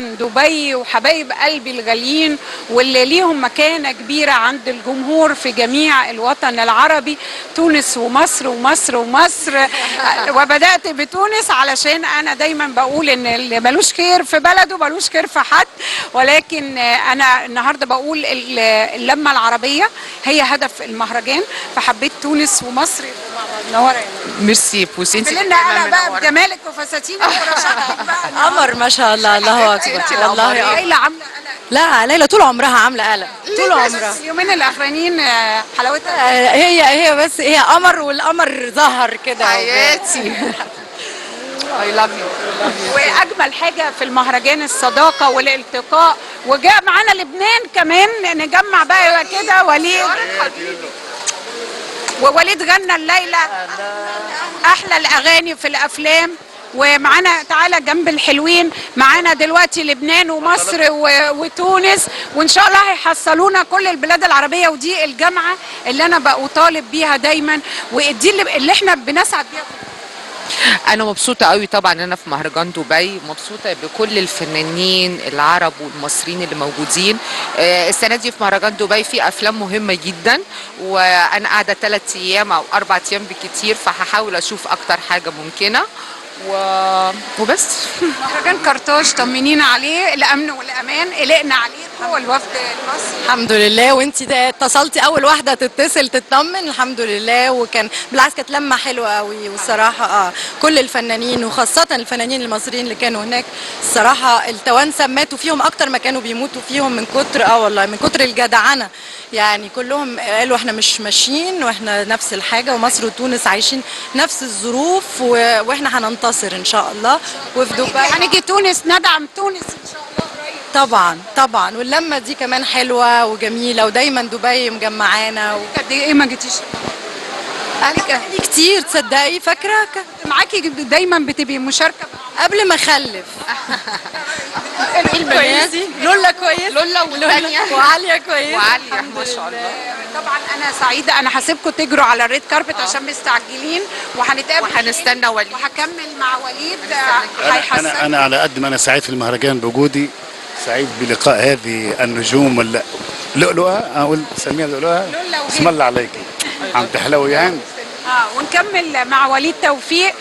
دبي وحبايب قلبي الغاليين واللي ليهم مكانة كبيرة عند الجمهور في جميع الوطن العربي، تونس ومصر ومصر ومصر. وبدأت بتونس علشان أنا دايما بقول إن اللي ملوش خير في بلده ملوش خير في حد، ولكن أنا النهاردة بقول اللمة العربية هي هدف المهرجان، فحبيت تونس ومصر يبقوا مع بعض. منورة يا نور. ميرسي بوسي، انت لنا انا بقى بجمالك وفساتينك ورشاقتك بقى. قمر ما شاء الله، الله اكبر والله. ليلى عامله قلق. لا ليلى طول عمرها عامله قلق، طول عمرها. اليومين الاخرانيين حلاوتها. هي بس هي قمر، والقمر ظهر كده. حياتي، I love you. واجمل حاجة في المهرجان الصداقة والالتقاء، وجاء معانا لبنان كمان، نجمع بقى كده وليد، ووليد غنى الليلة احلى الاغاني في الافلام. ومعانا تعالى جنب الحلوين، معانا دلوقتي لبنان ومصر وتونس، وان شاء الله هيحصلونا كل البلاد العربيه. ودي الجامعة اللي انا بطالب بيها دايما، ودي اللي احنا بنسعد بيها. انا مبسوطة قوي طبعا ان انا في مهرجان دبي، مبسوطة بكل الفنانين العرب والمصريين اللي موجودين. السنة دي في مهرجان دبي في افلام مهمة جدا، وانا قاعدة 3 ايام او 4 ايام بالكتير، فهحاول اشوف اكتر حاجة ممكنة وبس. مهرجان قرطاج طمنينا عليه، الامن والامان قلقنا عليكم والوفد المصري. الحمد لله، وانت ده اتصلتي اول واحدة تتصل تطمن، الحمد لله. وكان بالعكس كانت لمه حلوة قوي، والصراحة كل الفنانين وخاصة الفنانين المصريين اللي كانوا هناك، الصراحة التوانسة ماتوا فيهم اكتر ما كانوا بيموتوا فيهم من كتر والله من كتر الجدعنه، يعني كلهم قالوا احنا مش ماشيين واحنا نفس الحاجة، ومصر وتونس عايشين نفس الظروف، واحنا هننتصر ان شاء الله. وفي دبي هنيجي تونس ندعم تونس ان شاء الله قريب. طبعا طبعا، واللمه دي كمان حلوة وجميلة، ودايما دبي مجمعانا. قد ايه ما جيتيش؟ انا كتير تصدقي، فاكره معاكي دايما بتبقي مشاركة قبل ما اخلف. البنات؟ لولا كويس، لولا والثانية وعاليه كويس، وعاليه ما شاء الله. طبعا انا سعيدة، انا هسيبكم تجروا على ال red carpet عشان مستعجلين، وهنتقابل وهنستنى وليد، وهكمل مع وليد. هيحسن. انا على قد ما انا سعيد في المهرجان بوجودي، سعيد بلقاء هذه النجوم واللؤلؤه، اقول سميها لؤلؤه، اسم الله عليكي عم تحلوي يعني. ونكمل مع وليد توفيق.